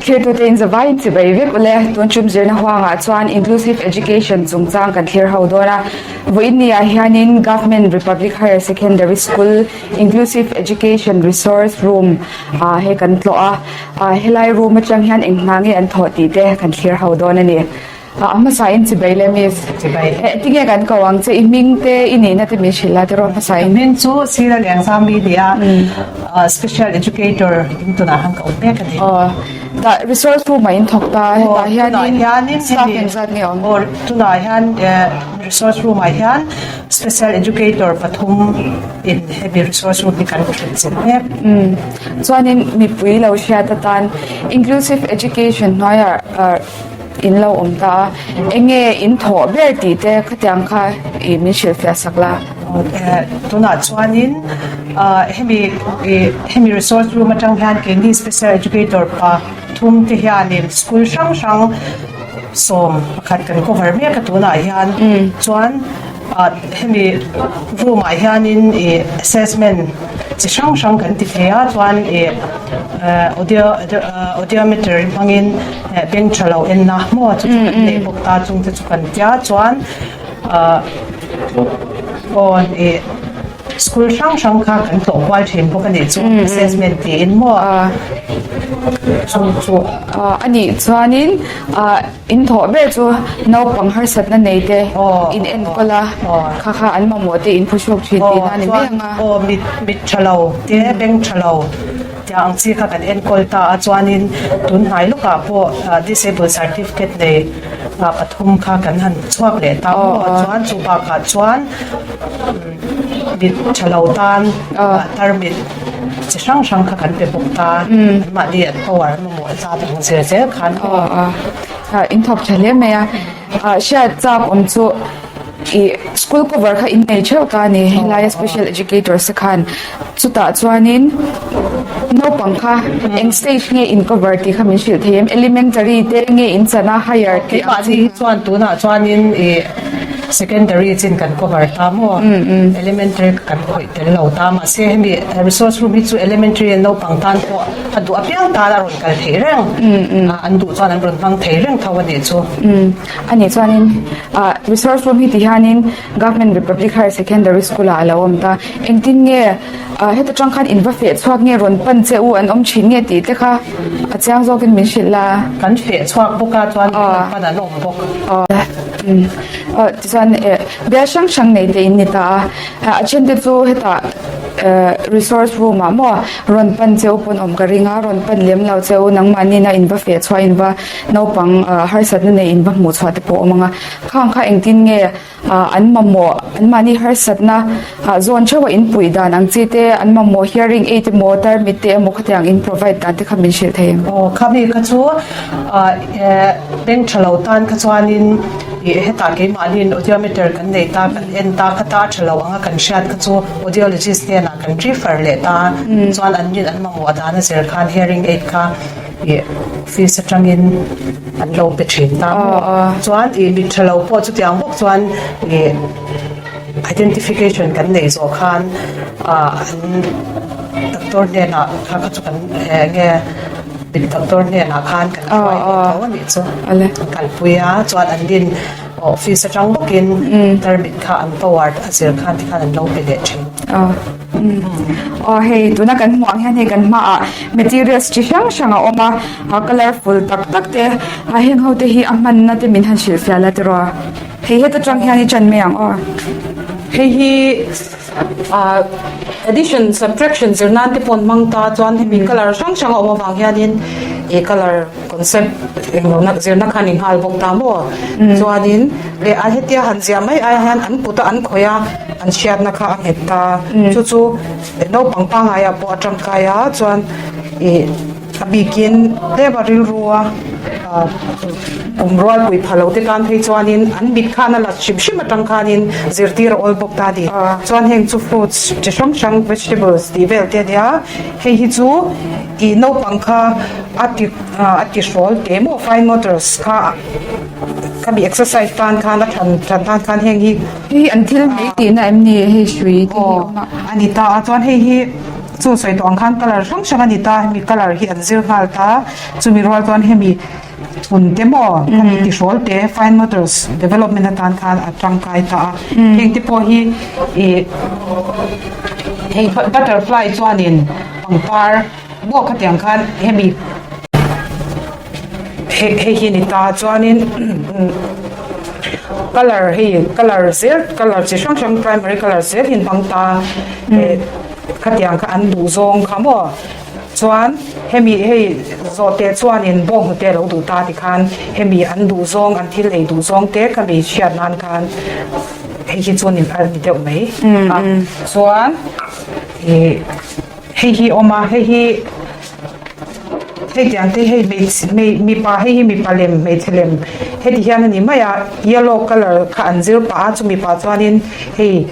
Thirtute in zavaiin chibai vek ule. Tun tum zirna huangah chuan Inclusive Education chungchang kan thlir ho dawn a. Vawiin ni ah hianin Government Republic Higher Secondary School Inclusive Education Resource Room ah he kan tlawh a. Ah helai room atang hian eng hna nge an thawh tih te kan thlir ho dawn a ni. A hmasa in chibai le miss. Chibai. Eh tinge kan ko ang che i hming te i nihna te min hrilh a tiraw hmasa in. Ka hming chu Sir Liangzami a ni a, Special Educator in tunah khan ka awm mek a ni. Aw tah resource room ah in thawk ta hetah hianin staff engzat nge awm? Aw tunah hian resource room ah hian Special Educator pathum in hemi resource room hi kan thlen mek. Chuanin mipui lo hriat atan Inclusive Education hnuaiah In lo awm ta a, eng nge in thawh ber tih te khatiang kha i min hrilhfiah sak la. Tunah chuanin hemi hemi resource room atang hian keini special educator pa thum te hianin school hrang hrang 11 kan cover mek a tunah hian chuan Hemi room ah hianin ih assessment chi hrang hrang kan ti thei a chuan ih audio audiometer hmangin beng tha lo enna maw chu chu kan neih bawk ta chung te chu kan tia chuan ah aw ih school hrang hrang kha kan tlawh kual thin bawk a nih chu assessment tiin maw chu chu. A nih chuanin ah. In thawh ber chu naupang harsatna nei te in enkawl a, kha kha an mamawh te in phuhruk thin tihna a ni mai ang a. Aw mit mit tha lo te beng tha lo tih ang chi kha kan enkawl ta a, chuanin tun hnai lawkah pawh disable certificate nei pathum kha kan han chhuak leh ta maw, chuan chu bakah chuan mit tha lo tan tarmit chi hrang hrang kha kan pe bawk ta, anmahni an power an mamawh zat ang zir zel khan aw. In thawk tha hle mai a, hriat chak awm chu ih school cover kha in nei theuh ta a ni helaia special educators te khan chutah chuanin naupang kha eng stage nge in cover tih kha min hrilh thei em elementary te nge in chan a higher tih ang chi keimahni hi chuan tunah chuanin ih Secondary chin kan cover ta maw? Elementary kan khawih tel lo ta mahse hemi resource room hi chu elementary an naupang tan pawh a duh apiang tan a rawn kal thei reng an duh chuan an rawn hmang thei reng tho a nih chu. A nih chuanin resource room hi ti hianin Government Republic Higher Secondary School ah a lo awm ta. Engtin nge heta tang khan in va feh chhuak nge rawn pan che u an awm thin nge tih te kha a chiang zawkin min hrilh la. Kan feh chhuak bawk a chuan rawn pan an awm bawk. Tichuan bial hrang hrang nei te in ni ta a, a then te chu hetah resource room ah maw rawn pan cheu pawn awm ka ring a, rawn pan lem lo cheu nangmahni na in va feh chhuah in va naupang harsatna nei in va hmuh chhuah te pawh a awm ang a, khang kha engtin nge an mamawh anmahni harsatna zawn theuh a in puih dan ang chi te an mamawh hearing aid emaw tarmit te emaw khatiang in provide dan te kha min hrilh thei em? Aw khami kha chu Beng tha lo tan kha chuanin ih hetah keimahniin audiometer kan nei ta, kan en ta, kha ta tha lo anga kan hriat kha chu audiologist hnenah kan refer leh ta chuan an nin an mamawh dan a zir khan hearing aid kha ih office atangin an lo pe thin ta maw. Chuan ih mit tha lo pawh chutiang bawk chuan ih identification kan neih zawh khan ah an doctor hnenah kha kha chu kan enge Mit doctor hnenah khan kan hruai leh tho a nih chu. An kalpui a, chuan an din office atang bawkin tarmit kha an power a zir khan tikhan an lo pe leh thin. Aw hei tuna kan hmuh ang hian hei kan hmaah materials chi hrang hrang a awm a, colourful tak tak te a heng ho te hi a hmanna te min han hrilhfiah la tiraw. Hei heta tang hian i ṭan mai ang aw. Hei hi. Addition, subtraction zir nan te pawh an hmang ta chuan hemi colour hrang hrang a awm avang hianin ih colour concept englo zirna khan i nghal bawk ta maw chuanin leh a hetia han ziah mai ai hian an kut a an khawih a an hriatna kha a nghet ta chu chu naupang pangngai ah pawh a tangkai a chuan ih A bikin tlem a rilru a, kum rualpui pha lo te tan phei chuanin an mit khan a la hrim hrim atang khanin zirtir a awl bawk ta a ni. Chuan heng chu fruits chi hrang hrang vegetables tih vel te a nia, hei hi chu ih naupang kha a ti a ti hrawl teh maw fine motors kha khami exercise tan khan a than than tan khan heng hi Hei an thil mai tihna em ni hei hrui te hi awm a. A ni ta a, chuan hei hi. Chu sawi tawh ang khan colour hrang hrang a ni ta, hemi colour hi an zir nghal ta, chumi rual chuan hemi thun te maw khami tihrawl te fine motors development atan khan a tangkai ta a, heng te pawh hi ih hei butterfly chuanin pangpar maw khatiang khan hemi hei hei hi a ni ta chuanin colour hei colour zel colour chi hrang hrang primary colour zel hi an hmang ta eh khatiang kha an duh zawng kha maw chuan hemi hei zawhte chuanin bawnghnute a lo duh ta tikhan hemi an duh zawng an thil ei duh zawng te khami hriat nan khan hei hi chu a ni a ni deuh mai a chuan ih. Hei hi awm a, hei hi hei tiang te hei hmeichhe mipa hei hi mipa lem hmeichhe lem heti hian a ni mai a yellow colour kha an zir pah a chumi pah chuanin hei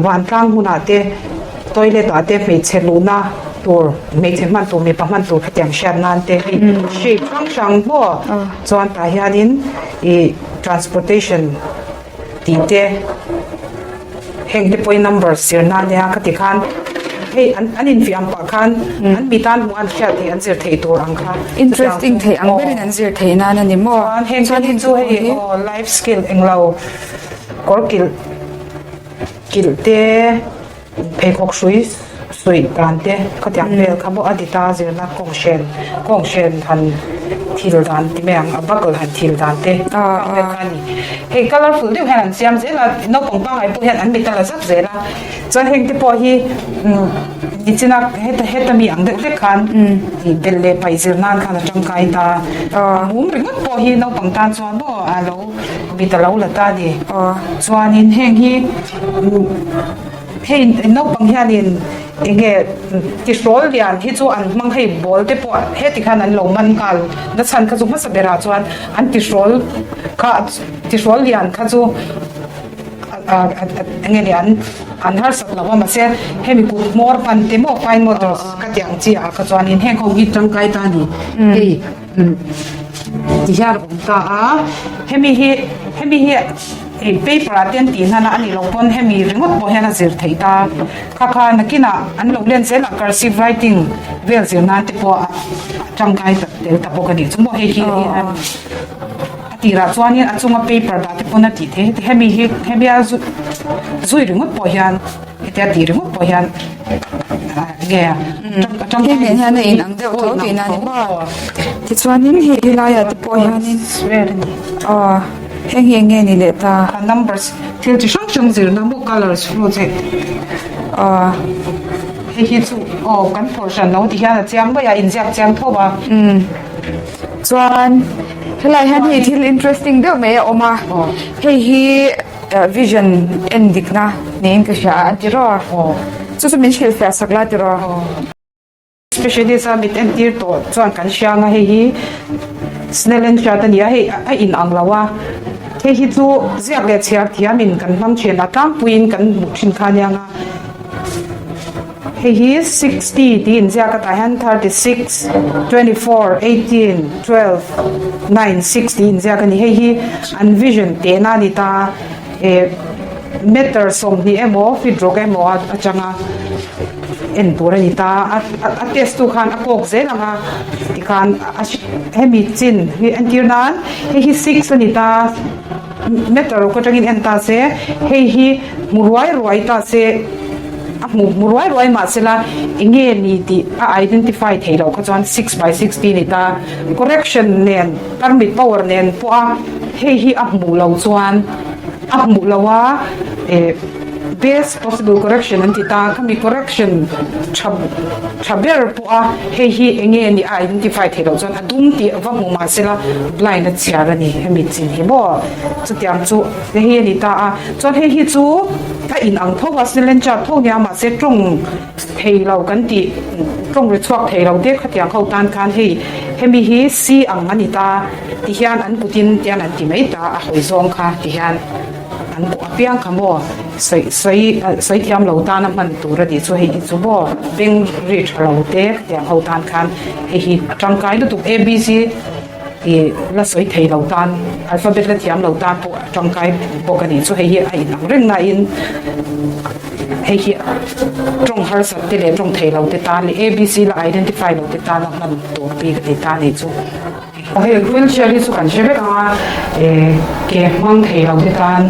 vantlang hmunah te toilet ah te hmeichhe luhna tur hmeichhe hman tur mipa hman tur khatiang hriat nan te hei shape hrang hrang maw chuan tah hianin ih transportation tih te heng te pawhin number zir nan nia khati khan hei an an infiam pah khan an mi tan hmuh an hriat theih an zir theih tur ang kha Interesting theih ang berin an zir theih nan a ni maw? Chuan heng te hi chu hei aw life skill englo kawr kilh kilh te Pheikhawk hrui suih dan te khatiang vel kha maw a ti ta zirna kawng hren kawng hren han thil dan ti mai ang a buckle han thil dan te khang vel kha a ni. Hei colourful deuh hian an siam zel a naupang pangngai pawh hian an mit a la zak zel a chuan heng te pawh hi umm nichina heta heta mi ang deuh hlek khan belh leh paih zir nan khan a tangkai ta a mum ringawt pawh hi naupang tan chuan maw a lo mit a lo la ta a ni chuanin heng hi umm. Hei naupang hianin eng nge tihrawl lian hi chu an hmang hei ball te pawh heti khan an lo man nghal na chhan kha chu hmasa berah chuan an tihrawl kha tihrawl lian kha chu eng nge ni an an harsat lo a mahse hemi kut hmawr hman te maw fine motors ka tih ang chi ah kha chuanin heng ho hi tangkai ta a ni hei. Ti hian a awm ta a, hemi hi hemi hi ih paper ah te an tih hnan a a nih loh pawn hemi ringawt pawh hian a zir theih ta, kha kha nakinah an lo len zel a cursive writing vel zir nan te pawh a tangkai ta tel ta bawk a nih chu maw hei hi a tirah chuanin a chunga paper dah te pawn a tih theih heti hemi hi hemi a zui ringawt pawh hian. Hetia tih ringawt pawh hian nge a Hei nen hian a inang deuh tho tihna a ni maw? Tichuanin hei helaiah te pawh hianin aw heng hi eng nge ni leh ta? Numbers thil chi hrang hrang zirna maw colours fruits hei aw hei hi chu aw kan phawrh hran lo ti hian a chiang mai a inziak chiang tho a. Chuan helaiah hian hei thil interesting deuh mai a awm a hei hi. Vision en dikna niin ka hria a tiraw? Chu chu min hrilhfiah sak la tiraw? Specialist a mit entir tawh chuan kan hriang a, hei hi Snellen chart a ni a, hei a in ang lo a, hei hi chu ziak leh chhiar thiamin kan hmang thin a, tlangpuiin kan hmuh thin kha aniang a. Hei hi 60 tih inziak a tah hian 36, 24, 18, 12, 9, 6 tih inziak a ni. Hei hi an vision tehna a ni ta eh meter 20 emaw feet rawk emaw atanga en tur a ni ta. A test tu khan a kawk zel ang a tikhan hemi chin hi entir nan hei hi 6 a ni ta. Meter ruk atangin en ta se, hei hi hmu ruai ruai ta se, a hmu hmu ruai ruai mah sela eng nge ni tih a identify theih loh kha chuan 6 by 6 tih a ni ta. Correction nen permit power nen pawha hei hi a hmuh loh chuan a hmuh loh a eh best possible correction an ti ta, khami correction tha tha ber pawha hei hi eng nge ni a identify theih loh chuan a dum tih va hmu mah sela blind a chhiar a ni hemi chin hi maw chutiang chu hei hi a ni ta a chuan hei hi chu a in ang tho a Snellen chart tho nia mahse tawng thei lo kan tih tawng ri chhuak thei lo te khatiang ho tan khan hei hemi hi C ang a ni ta ti hian an kutin tian an ti mai ta a hawi zawng kha ti hian. An pawh apiang kha maw sawi sawi sawi thiam lo tana hman tur a nih chu hei hi chu maw beng ri tha lo te tiang ho tan khan hei hi a tangkai lutuk abc ih la sawi thei lo tan alphabet la thiam lo tan pawh a tangkai bawk a nih chu hei hi a inang reng nain. Hei hi tawng harsat te leh tawng thei lo te tan leh ABC la identify lo te tana hman tur bik a ni ta nih chu. Hei wheelchair hi chu kan hre vek ang a, ke hmang thei lo te tan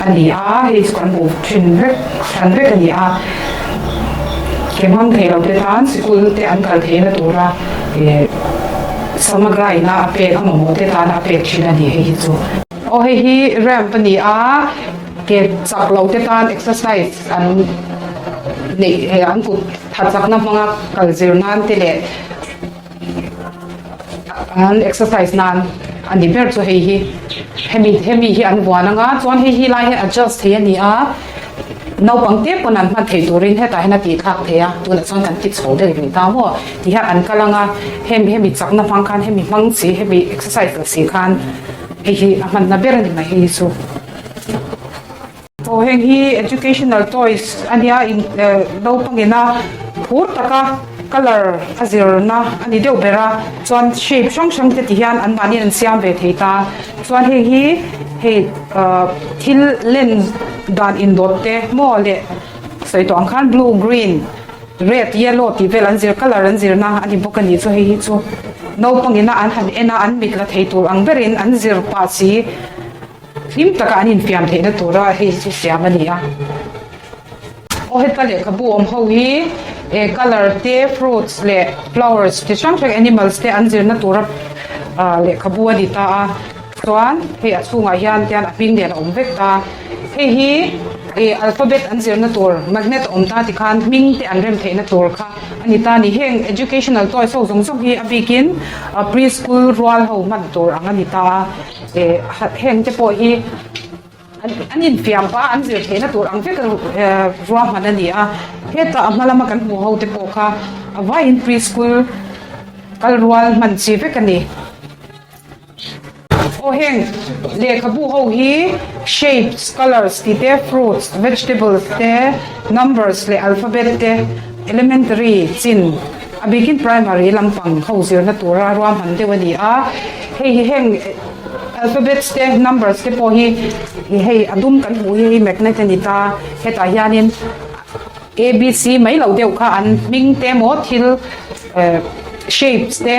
a ni a, hei chu kan hmuh thin vek than vek a ni a. Ke hmang thei lo te tan sikul te an kal theihna tura samagra ina a pek a mamawh te tana a pek thin a ni hei hi chu. Aw hei hi ramp a ni a, ke chak lo te tan exercise an neih an kut tha chakna hmanga kal zir nan te leh an exercise nan a ni ber chu hei hi hemi hemi hi an vuan anga chuan hei hi lai hian adjust thei a ni a naupang te pawn an hman theih turin hetah hian a tih thlak thei a tunah chuan kan ti chho deuh rih ta maw ti hian an kal anga hemi hemi chakna hmang khan hemi hmang si hemi exercise la si khan hei hi a hmanna ber a ni mai hei hi chu. Aw heng hi educational toys a nia in eh naupang ina phur taka colour a zirna a ni deuh ber a chuan shape hrang hrang te ti hian an mahni an siam ve thei ta chuan heng hi hei ah thil len dan indawt te maw leh sawi tawh ang khan blue green red yellow tih vel an zir colour an zirna a ni bawk a nih chu hei hi chu naupang ina an han en a an mit la thei tur ang berin an zir pah si. Hlim taka an infiam theihna tura hei hi chu siam a ni a. Aw heta lehkhabu awm ho hi eh colour te fruits leh flowers chi hrang hrang animals te an zirna tura ah lehkhabu a ni ta a chuan hei a chhungah hian tian a hming nen a awm vek ta hei hi ih alphabet an zirna tur magnet a awm ta tikhan hming te an rem theihna tur kha a ni ta a ni. Heng educational toys ho zawng zawng hi a bikin ah pre school rual ho hman tur ang a ni ta a. Heng te pawh hi an infiam pah a, an zir theihna tur ang vek ruahman a ni a. Hetah a hma lama kan hmuh ho te pawh kha a vaiin pre school kal rual hman chi vek a ni. Aw heng lehkhabu ho hi shapes, colours tih te, fruits, vegetables te, numbers leh alphabet te, elementary chin a bikin primary lampang ho zirna tura ruahman deuh a ni a. Hei hi heng alphabets te numbers te pawh hi hei a dum kan hmuh hi hei magnet a ni ta hetah hianin abc mai loh deuh kha an hming te emaw thil eh shapes te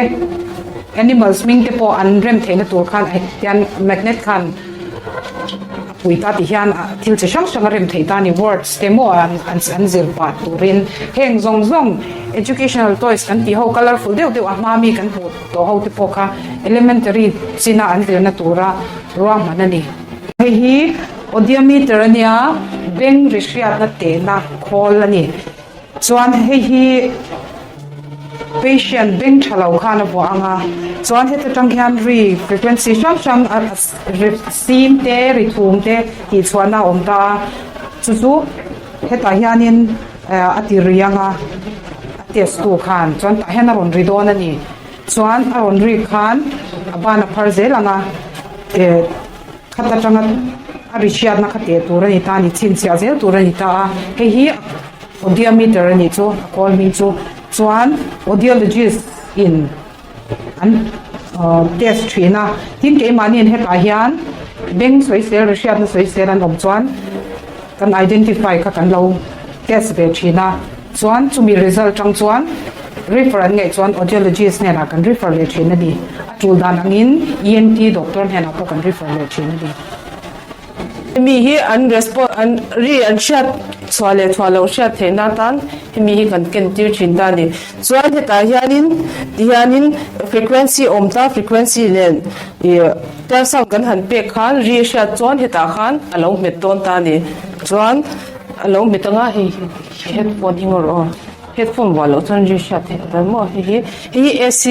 animals hming te pawh an rem theihna tur khan hian magnet khan a pui ta tih hian thil chi hrang hrang a rem theih ta a ni words te maw an an zir pah turin heng zawng zawng educational toys kan tih ho colourful deuh deuh a hma mi kan hmuh. Tawh ho te pawh kha elementary china an zirna tura ruahman a ni. Hei hi audiometer a nia, beng ri hriatna tehna khawl a ni. Chuan hei hi patient beng tha lo khan a vuah ang a, chuan heta tang hian ri frequency hrang hrang a ri sim te ri thum te tih chhuahna a awm ta a, chu chu hetah hianin a ti ri ang a. A test tu khan chuan tah hian a rawn ri dawn a ni. Chuan a rawn rik khan a ban a phar zel ang a, eh khat atanga a ri hriatna kha teh tur a ni ta a ni, chhinchhiah zel tur a ni ta a. Hei hi audiometer a nih chu, a kawl hming chu. Chuan audiologist in an test thin a, tin keimahniin hetah hian beng sawisel ri hriatna sawisel an awm chuan kan identify kha kan lo test ve thin a. Chuan chumi result tang chuan refer an ngaih chuan audiologist hnenah kan refer leh thin a ni. A tul dan angin ENT doctor hnenah pawh kan refer leh thin a ni. Hemi hi an response an ri an hriat chhuah leh chhuah loh hriat theihna atan hemi hi kan ken tir thin ta a ni. Chuan hetah hianin tihianin frequency awm ta frequency nen ih ultrasound kan han pek khan ri hriat chuan hetah khan a lo hmet dawn ta a ni. Chuan a lo hmet anga hei hi. Headphone hi ngawr aw headphone vuah loh chuan ri hriat theih a maw hei hi hei hi A_C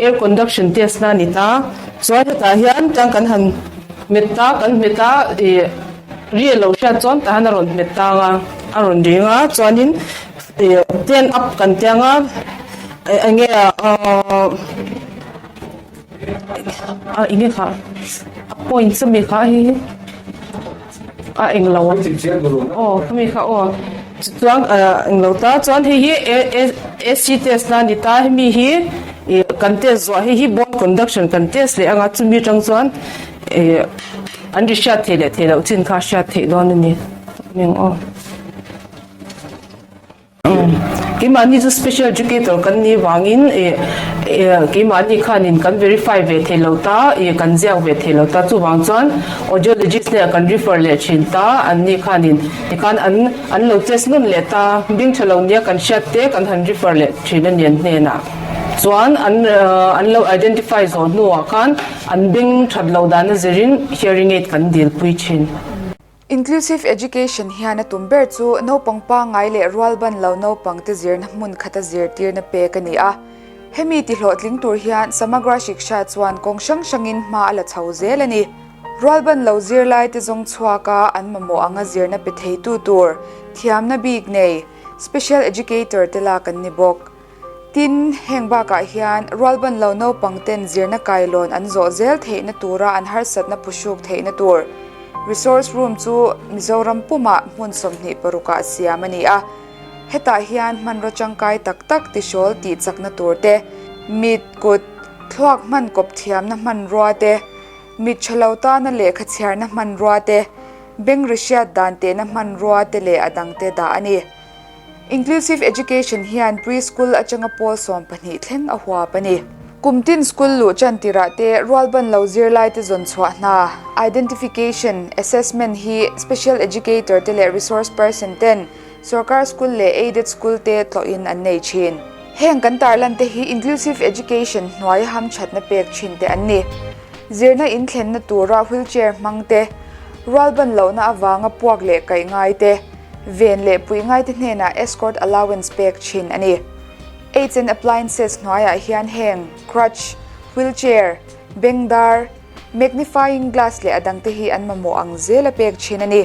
air conduction test na a ni ta chuan hetah hian tang kan han hmet ta kan hmet a ih ri a lo hriat chuan tah hian a rawn hmet tang a a rawn ring a chuanin ih ten up kan tia ang a eng nge ahh a eng nge kha a points ami kha hei hi. A englo a aw khami kha aw chuan englo ta chuan hei hi A_C test na a ni ta hemi hi ih kan test zuah hei hi bone conduction kan test leh anga chumi atang chuan ih an ri hriat theih leh theih loh chin kha a hriat theih dawn a ni eng aw. Keimahni chu special educator kan nih vangin keimahni khanin kan verify ve thei lo ta, kan ziak ve thei lo ta. Chuvang chuan audiologist hnenah kan refer leh thin ta, anni khanin tikhan an an lo test nawn leh ta, beng tha lo nia kan hriat te kan han refer leh thin a ni an hnenah. Chuan an an lo identify zawh hnuah khan an beng that loh dan a zirin hearing aid kan dilpui thin. Inclusive Education hian a tum ber chu naupang pangngai leh rualban lo naupangte zirna hmun khata zirtirna pek a ni a. Hemi tihlawhtling tur hian Samagra Shiksha chuan kawng hrang hrangin hma a la chho zel a ni. Rualban lo zirlaite zawng chhuaka an mamawh anga zirna pe theitu tur thiamna bik nei Special Educator te lak an ni bawk. Tin, heng bakah hian rualban lo naupang ten zirna kailawn an zawh zel theihna tura an harsatna phuhruk theihna tur Resource Room chu Mizoram pumah hmun 26 ah siam a ni a. Hetah hian hmanraw tangkai tak tak tihrawl tih chakna tur te, mit, kut, thluak hman kawp thiamna hmanrua te, mit tha lo tana lehkha chhiarna hmanrua te, beng ri hriat dan tehna hmanrua te leh a dangte dah a ni. Inclusive Education hian pre-school atanga pawl 12 thleng a huap a ni. Kum tin school luh tan tirah te rualban lo zirlai te zawn chhuah hna, identification, assessment hi special educator te leh resource person ten sorkar school leh aided school te tlawhin an nei thin. Heng kan tarlan te hi Inclusive Education hnuai hamthatna pek thin te an ni. Zirna in thlenna tura wheelchair hmang te, rualban lohna avanga puak leh kaih ngai te, Ven leh puih ngaite hnenah escort allowance pek thin a ni. Aids and appliances hnuaiah hian heng crutch, wheelchair, bengdar, magnifying glass leh a dangte hi an mamawh ang zela pek thin a ni.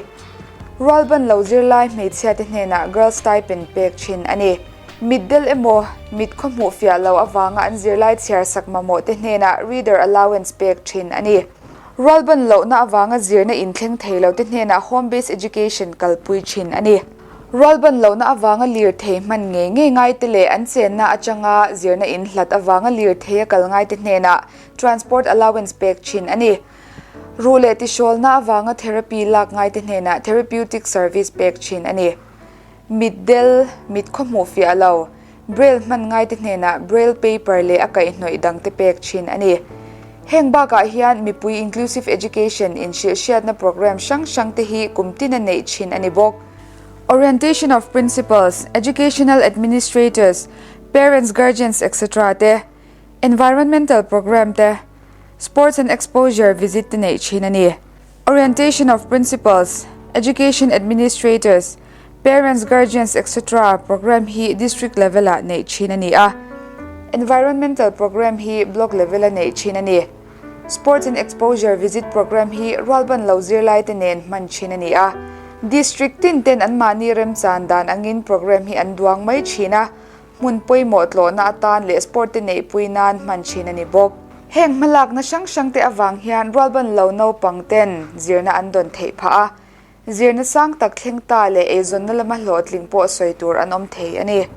Rualban lo zirlai hmeichhiate hnenah girl stipend pek thin a ni. Mitdel emaw, mit khawhmuh fiah lo avanga an zirlai chhiarsak mamawhte hnenah reader allowance pek thin a ni. Rualban lohna avanga zirna inthleng thei lote hnenah Home Based Education kalpui thin a ni. Rualban lohna avanga lirthei hman ngei ngei ngaite leh an chenna atanga zirna inhlat avanga lirthei a kal ngaite hnenah Transport Allowance pek thin a ni. Ruh leh tihrawlna avanga therapy lak ngaite hnenah Therapeutic Service pek thin a ni. Mitdel, mit khawhmuh fiah lo, Braille hman ngaite hnenah Braille paper leh a kaihhnawih dangte pek thin a ni. Heng bakah hian mipui Inclusive Education inhrilhhriatna programme hrang hrangte hi kum tina neih thin a ni bawk. Orientation of Principals, Educational Administrators, Parents, Guardians etc. Te, Environmental programme te, Sports and Exposure visit te neih thin a ni. Orientation of Principals, Education Administrators, Parents, Guardians etc. Programme hi District level-ah neih thin a ni a. Environmental Programme hi Block level-a neih thin a ni. Sports and Exposure Visit Programme hi rualban lo zirlaite nen hman thin a ni a. District tin ten anmahni remchan dan angin programme hi an duang mai thin a. Hmun pawimawh tlawhna atan leh sport te neihpui nan hman thin a ni bawk. Heng hmalakna hrang hrang te avang hian rualban lo naupang ten zirna an dawn theih phah a, zirna sang tak thleng ta leh eizawnna lama hlawhtling pawh sawi tur an awm thei a ni.